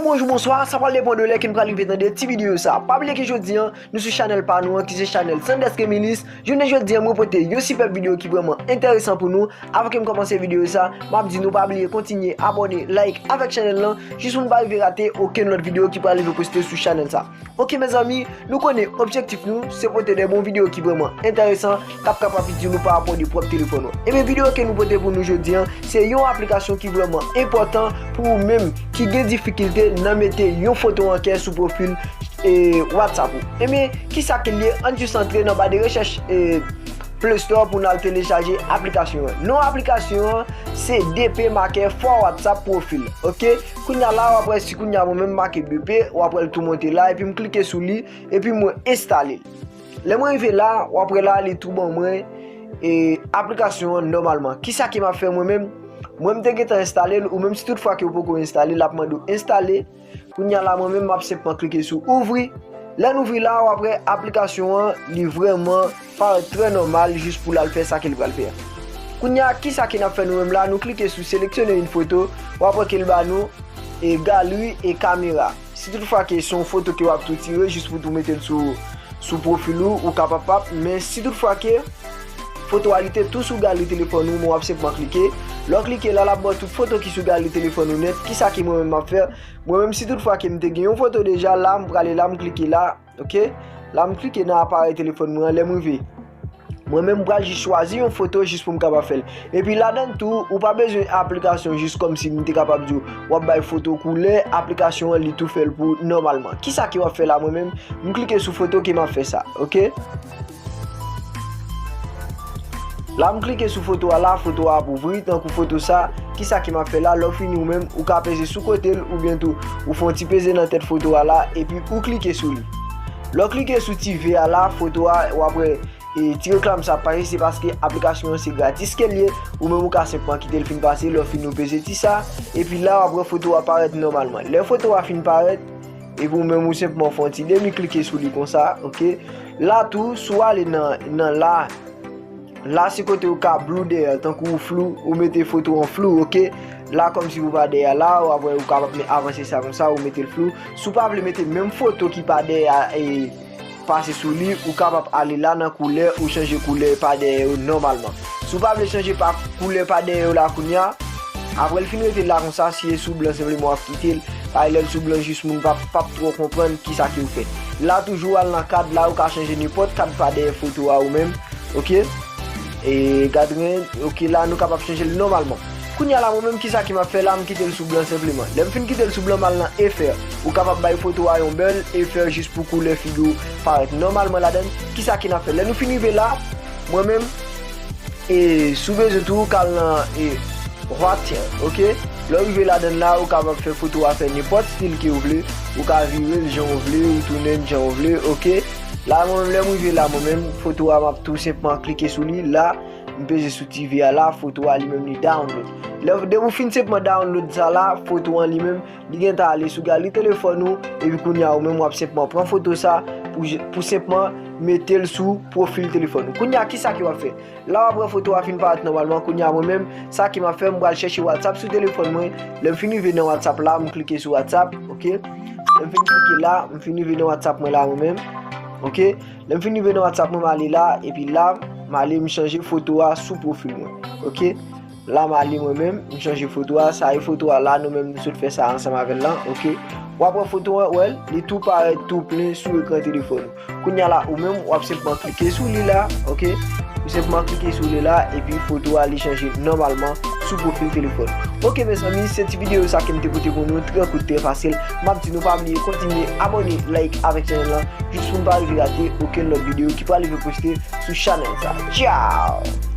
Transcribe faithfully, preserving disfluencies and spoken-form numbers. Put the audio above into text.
Bonjou, bonswa, sa pral depann de lè ke n pral rive tande ti videyo sa. Pa bliye ke jodi a, nou sou chanèl pa nou an, ki se chanèl Sanders Kemilis. Jounen jodi a, mwen pote yon sipèb videyo ki vrèman enteresan pou nou. Avan ke m kòmanse videyo sa, m ap di nou pa bliye kontinye abòne, like avèk chanèl lan, jis pou n pa rive rate okenn lòt videyo ki pral rive poste sou chanèl sa. Ok, mezanmi, nou konnen objektif nou, se pote de bon videyo ki vrèman enteresan, k ap kapab itil ou pa rapò de pwòp telefòn ou. Ebyen, videyo ke nou pote pou nou jodi a, se yon aplikasyon ki vrèman enpòtan pou ou menm ki gen difikilte nan mete yon foto an kè sou pwofil, e, WhatsApp ou. Ebyen, kisa ke l ye? Ann jis antre nan ba de rechèch, e, Play Store pou n al telechaje aplikasyon an. Non aplikasyon an, se D P make for WhatsApp profile. Ok? Kounye a la, w ap wè si kounye a mwen menm make D P, w ap wè l tou monte la, epi m klike sou li, epi mwen enstale l. Lè mwen rive la, w ap wè la, li tou ban mwen, e, aplikasyon an nòmalman. Kisa ke m ap fè mwen menm? Mwen, m te gentan enstale l, ou menm si tout fwa ke w poko enstale l, l ap mande w enstale. Kounye a la, mwen menm, m ap senpman klike sou ouvri. Lè n ouvri la, w ap wè aplikasyon an, li vrèman parèt trè nòmal jis pou l al fè sa ke l pral fè a. Kounye a, kisa ke n ap fè nou menm la? Nou klike sou sélectionner une photo, w ap wè ke l ba nou, e, galri e kamera. Si tout fwa ke se yon foto ke w ap tou tire jis pou tou mete l sou, sou pwofil ou, ou kapab p ap, men si tout fwa ke foto a li te tou sou galri telefòn ou, men w ap senpman klike. Lè w klike la, l ap ba w tout foto ki sou galri telefòn ou nèt. Kisa ke mwen menm m ap fè? Mwen menm, si tout fwa ke m te gen yon foto deja, la, m prale la, m klike la, ok? La, m klike nan aparèy telefòn mwen an, lè m rive. Mwen menm, m pral jis chwazi yon foto jis pou m kapab fè l. Epi ladan l tou, ou pa bezwen aplikasyon jis kòmsi m te kapab di w, w ap bay foto koulè, aplikasyon an, li tou fè l pou ou nòmalman. Kisa ke w ap fè la, mwen menm? M klike sou foto ke m ap fè sa, ok? La, m klike sou foto a la, foto a ap ouvri, tankou foto sa, kisa ke m ap fè la, lè w fini ou menm, ou ka peze sou kote l, oubyen tou, ou fè yon ti peze nan tèt foto a la, epi ou klike sou li. Lè w klike sou ti V a la, foto a, w ap wè, e, ti reklam sa ap pase, se paske aplikasyon an se gratis ke l ye, ou menm ou ka senpman kite l fin pase, lè w fini ou peze ti sa, epi la, w ap wè foto a parèt nòmalman. Lè foto a fin parèt, epi ou menm ou senpman fè yon ti demi klike sou li konsa, ok? La tou, si w ale nan, nan la, la se kote ou ka blou dèyè, tankou ou flou, ou mete foto an flou, ok? La kòmsi ou pa dèyè la, w ap wè ou kapab men avanse sa konsa, ou mete l flou. Si w pa vle mete menm foto ki pa dèyè a, e, pase sou li, ou kapab ale la nan koulè, ou chanje koulè pa dèyè yo nòmalman. Si w pa vle chanje pa koulè pa dèyè yo la kounye a, apre l fin rete la konsa, si e sou blan senpleman w ap kite l, paske lè l sou blan jis moun p ap, p ap twò konprann kisa ke w fè. La toujou al nan kad la, ou ka chanje nenpòt kad pa dèyè foto a ou menm, ok? E gad ren, ok, la nou kapab chanje l nòmalman. Kounye a la, mwen menm, kisa ke m ap fè la, m kite l sou blan senpleman. Lè m fin kite l sou blan, m al nan efè. Ou kapab bay foto a yon bèl efè jis pou koulè figi w parèt nòmalman ladan l. Kisa ke n ap fè? Lè nou fin rive la, mwen menm, e si w bezwen tou, ou ka al nan, e, What, ok? Lè w rive ladan l la, ou kapab fè foto a fè nenpòt stil ke w vle. Ou ka vire l jan w vle, ou tounen l jan w vle, ok? La, mwen menm, lè m rive la, mwen menm, foto a, m ap tou senpman klike sou li. La, m peze sou ti V a la, foto a li menm li download. Lè, depi w fin senpman download sa la, foto an li menm, li gentan ale sou galri telefòn ou, epi kounye a ou menm w ap senpman pran foto sa pou, pou senpman mete l sou pwofil telefòn ou. Kounye a, kisa ke w ap fè? La w ap wè foto a fin parèt nòmalman, kounye a mwen menm, sa ke m ap fè, m pral chèche WhatsApp sou telefòn mwen. Lè m fin rive nan WhatsApp la, m klike sou WhatsApp, ok? Lè m fin klike la, m fin rive nan WhatsApp mwen la mwen menm, ok? Lè m fin rive nan WhatsApp mwen, m ale la, epi la, m ale m chanje foto a sou pwofil mwen, ok? La m ale mwen menm, m chanje foto a, sa e foto a la, nou menm nou sot fè sa ansanm avè l lan, ok? W ap wè foto an, wè l, li tou parèt tou plen sou ekran telefòn ou. Kounye a la, ou menm, w ap senpman klike sou li la, ok? Ou senpman klike sou li la, epi foto a li chanje nòmalman sou pwofil telefòn. Ok, mezanmi, se ti videyo sa ke m te pote pou nou, trè kout, trè fasil. M ap di nou pa bliye kontinye abòne, like avèk chanèl lan, jis pou n pa rive rate okenn lòt videyo ki pral rive poste sou chanèl sa. Tchao!